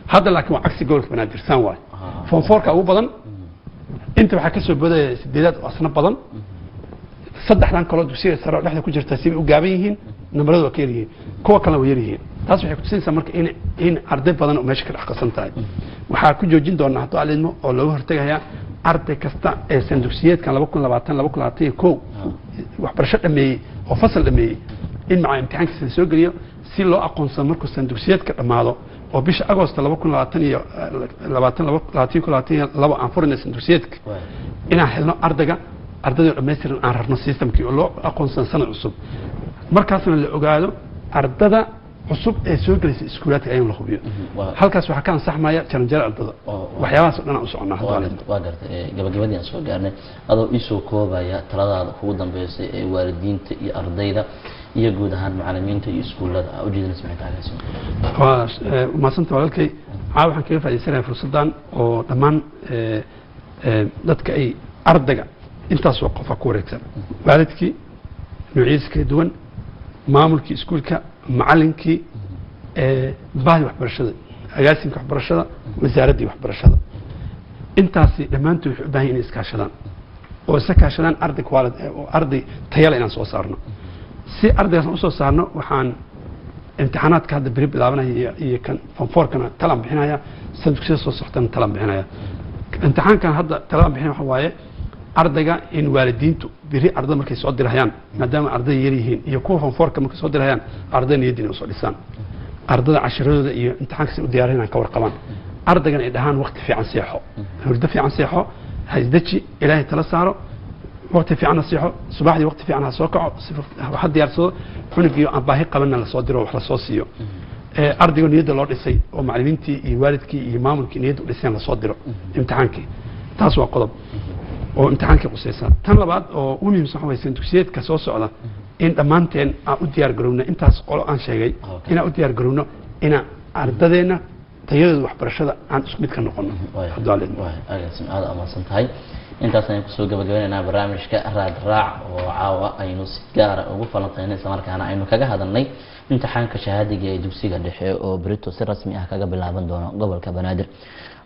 Hadda laakiin waa cagsi gobolka Banaadir, saan waay: form four-ka ugu badan, inta waxaa ka soo boodaya sideedaad oo asna badan, saddexdan kaloo dugsiga sare oo dhexda ku jirta sibay u gaaban yihiin, nambaradu waa ka yar yihiin, kuwa kalena waa yar yihiin. Taas waxay kutusinaysaa marka in arday badan oo meesha ka dhex qasan tahay. Waxaa ku joojin doonaa hadduu alidmo oo looga hortegayaa arday kasta ee san dugsiyeedkan 2020 2021 waxbarasho dhameeyey oo fasal dhameeyey in maca imtixaankiisa la soo geliyo, si loo aqoonsado markuu san dugsiyeedka dhammaado oo bisha Agosto 2020 iyo labaatan laba labaatan ku 22 aan furina san dugsiyeedka, inaan helno ardayga, ardayda dhammaystiran aan rarno system-kii oo loo aqoonsan sanad cusub. Markaasna la ogaado ardada cusub ee soo gelaysa iskuulaadka ayaan la hubiyo. Halkaas waxaa ka ansaxmaya jaranjaro ardada. Waxyaabahaas oo dhan aan u soconnaa hadda. Waa gartay. Gabagabadii aan soo gaarnay, adoo iisoo koobaya taladaada kugu dambeysay ee waalidiinta iyo ardayda iyo guud ahaan macalimiinta iyo iskuullada aa ujeedinaysa, maxay tahay, agaasimo? Waa mahadsanta, walaalkay. Caawa waxaan kaga faa'iidaysanaya fursaddan oo dhammaan dadka ay ardayga intaasoo qofa ku wareegsan, waalidkii noocyadiisa kala duwan, maamulkii iskuulka, macallinkii, bahdi waxbarashada, agaasimka waxbarashada, wasaaraddii waxbarashada, intaasi dhammaantood waxay u baahan yihin inay iskaashadaan oo isa kaashadaan arday quality oo arday tayale inaan soo saarno. Si ardaygaas usoo saarno, waxaan imtixaanaadka hadda beri bilaabanaya iyo kan form four-kana talaan bixinaya, san dugsiyada soo soctana talaan bixinaya. Imtixaankan hadda talaan bixinaya waxa waaye ardayga in waalidiintu beri ardada markay soo dirahayaan, maadaama arday yar yihiin, iyo kuwa form four-ka markay soo dirahayaan, arday niyadda inay usoo dhisaan, ardada cashiradooda iyo imtixaanka si u diyaarin ka warqabaan, ardaygana ay dhahaan waqti fiican seexo, hurdo fiican seexo, ha isdeji, Ilaahay tala saaro, waqti fiican ha seexo, subaxdii waqti fiican ha soo kaco, si ha diyaarsado cunugii aan baahi qabanna lasoo diro, wax lasoo siiyo. Ardaygo niyadda loo dhisay oo macallimiintii iyo waalidkii iyo maamulkii niyadda u dhiseen lasoo diro imtixaankii. Taas waa qodob. Oo imtixaankii qusaysa. Tan labaad oo ugu muhiimsan waxa waye sanadugsiyeedka soo socda in dhammaanteen aan u diyaar garowno, intaas qolo aan sheegay, inaan u diyaar garowno inaan ardadeenna tayadooda waxbarashada aan isku mid ka noqono, hadduu Alla idmo. Waay, agaasim, aada amaadsan tahay. Intaas ayaan kusoo gabagabeynaynaa barnaamijka Raadraac oo caawa aynu si gaara ugu falanqeynay, islamarkaana aynu kaga hadalnay imtixaanka shahaadiga ee dugsiga dhexe oo berito si rasmi ah kaga bilaaban doono gobolka Banaadir.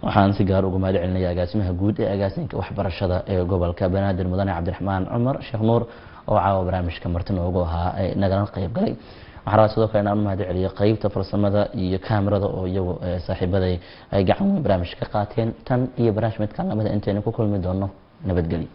Waxaan si gaar ugu mahad celinaya agaasimaha guud ee agaasinka waxbarashada ee gobolka Banaadir, mudane Cabdiraxmaan Cumar Sheekh Nuur, oo caawa barnaamijka marti noogu ahaa ee nagala qayb galay. Waxaan rabaa sidoo kale inaan u mahad celiyo qeybta farsamada iyo kaamirada oo iyagu saaxiibaday ay gacan weyn barnaamijka ka qaateen. Tan iyo barnaamij midkaan lamida intaynu ku kulmi doono, nabadgelyo.